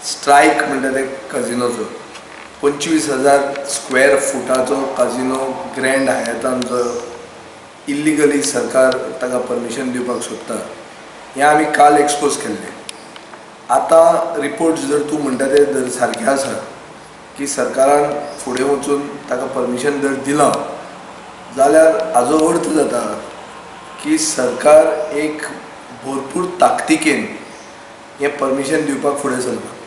Strike म्हणटा ते कजिनोचो 25,000 square फुटाचो कजिनो grand हायातान जो इल्लिगली सरकार ताका परमिशन दिवपाक सोदता हें आमी काल एक्सपोज केल्लें. आतां रिपोर्ट्स जर तूं म्हणटा ते जर सारके आसा की सरकारान फुडें वचून ताका परमिशन जर दिलां जाल्यार हाजो अर्थ जाता की सरकार एक भरपूर ताकतिकेन हें परमिशन दिवपाक फुडें सरलां.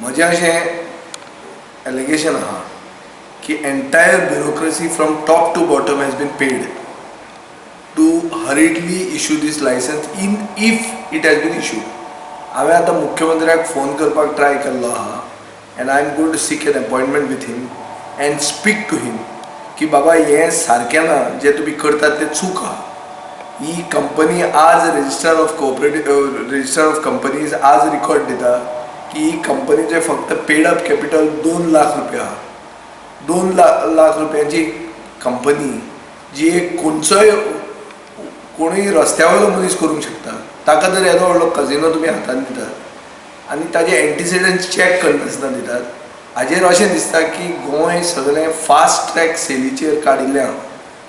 म्हजें अशें एलिगेशन आहा की entire bureaucracy from top to bottom has been paid to hurriedly issue this licence in if it has been issued. हांवें आतां मुख्यमंत्र्याक फोन करपाक ट्राय केल्लो आहा and I am going to seek an appointment with him and speak to him की बाबा हें सारकें ना, जें तुमी करतात तें चूक आहा. ही कंपनी आज registrar of cooperative registrar of companies आज रिकॉर्ड दिता की ही कंपनीचें फक्त पेड अप कॅपिटल 2 लाख रुपया आहा. 2 लाख रुपयांची कंपनी जी एक खंयचोय कोणूय रस्त्या वयलो मनीस करूंक शकता ताका जर येदो व्हडलो कजिनो तुमी हातान दितात आनी ताजे एंटिसिडंट्स चॅक करनासतना दितात, हाजेर अशें दिसता की गोंय सगळें फास्ट ट्रॅक सेलीचेर काडिल्लें आहा.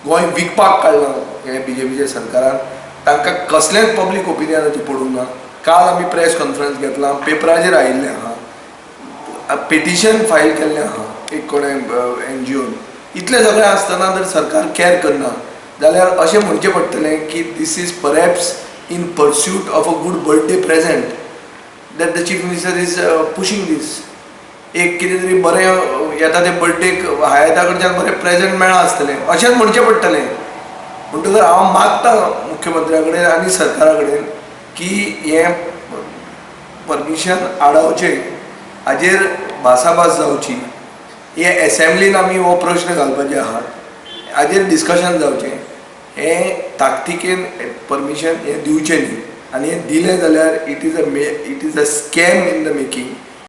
गोंय विकपाक काडलां हें बीजेपीच्या सरकारान. तांकां कसलेंच पब्लीक ओपिनियनाचें पडूंक ना. काल आमी प्रेस कॉन्फरन्स घेतलां, पेपराचेर आयिल्लें आहा, पिटिशन फायल केल्लें आहा एक कोणें एनजीओन. इतलें सगळें आसतना जर सरकार कॅर करना जाल्यार अशें म्हणचें पडटलें की this is perhaps in pursuit of a good birthday present that the chief minister is pushing this. एक कितें तरी बरें येता तें बर्थडेक हायता कडच्यान बरें प्रेजेंट मेळ्ळां आसतलें अशेंच म्हणचें पडटलें. म्हणटकच हांव मागता मुख्यमंत्र्या कडेन आनी सरकारा कडेन की हें परमिशन आडावचें, हाजेर भासाभास जावची. हे एसेंब्लीन आमी हो प्रश्न घालपाचे आहात, हाजेर डिस्कशन जावचें. हें ताकतिकेन परमिशन हें दिवचें न्ही आनी हें दिलें जाल्यार it is a scam in the making.